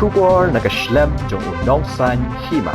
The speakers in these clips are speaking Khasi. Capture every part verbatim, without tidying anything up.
Khubor na ka shlem jong u nongsaiñ hima.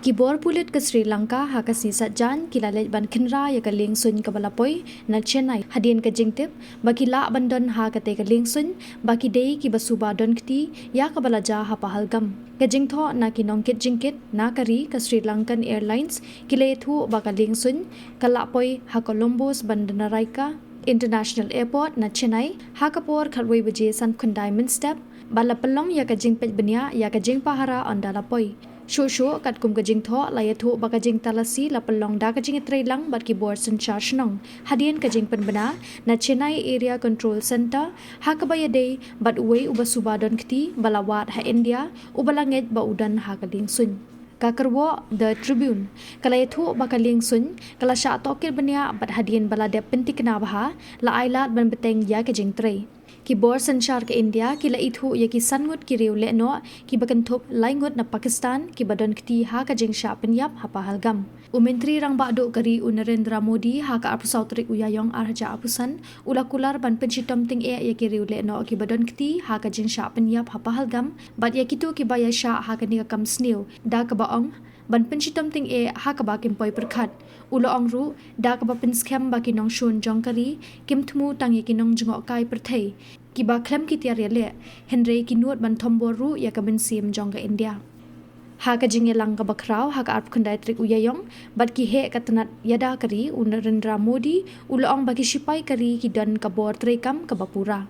Ki bor pulit ka Sri Lanka ha ka sngi Saitjaiñ ki la leit ban khynra ïa ka liengsuiñ kaba la poi na Chennai hadien ka jingtip ba ki lah ban don ha katei ka liengsuiñ ba ki dei kiba suba don kti ïa kaba la jia ha Pahalgam. Ka jingthoh na ki nongkit jingkit na ka ri ka Sri Lankan Airlines ki la ïathuh ba ka liengsuiñ ka la poi ha Colombo's Bandaranaike International Airport na Chennai ha ka por khatwei baje sanphew khyndai mynstep, ba la pynlong ïa ka jingpeit bniah ïa ka jingpahara ynda la poi. Shuh shuh katkum ka jingthoh la ïathuh ba ka jingtalasi la pynlong da ka jingïatreilang bad ki bor synshar shnong hadien ka jingpynbna na Chennai Area Control Centre ha kaba ïadei bad uwei uba suba don kti ba la wad ha India uba la ngeit ba u don ha ka liengsuiñ. Ka kyrwoh The Tribune ka la ïathuh ba ka liengsuiñ ka la shah tohkit bniah bad hadien ba la dep pynthikna bha la ailad ban bteng ïa ka jingtrei. Ki bor synshar ka India ki la ithuh ïa ki san ngut ki riew lehnoh kiba kynthup lai ngut na Pakistan kiba don kti ha ka jingshah pynïap ha Pahalgam. U Myntri Rangbah Duh ka ri u Narendra Modi ha ka arphew saw tarik u Ïaïong ar hajar arphew san u la kular ban pynshitom tyngeh ïa ki riew lehnoh kiba don kti ha ka jingshah pynïap ha Pahalgam bad ïa kito kiba ïaishah ha kane ka kam sniew da kaba ong ban pynshitom tyngeh ha kaba kim poi pyrkhat. U la ong ruh da kaba pynskhem ba ki nongshun jong ka ri kim thmu tang ïa ki nongjngohkai pyrthei kiba khlem ki tiar ïaleh, hynrei ki nud ban thombor ruh ïa ka mynsiem jong ka India. Ha ka jingïalang kaba khraw ha ka arphew khyndai tarik u Ïaïong bad ki heh ka tnat ïada ka ri u Narendra Modi u la ong ba ki shipai ka ri ki don ka bor treikam kaba pura.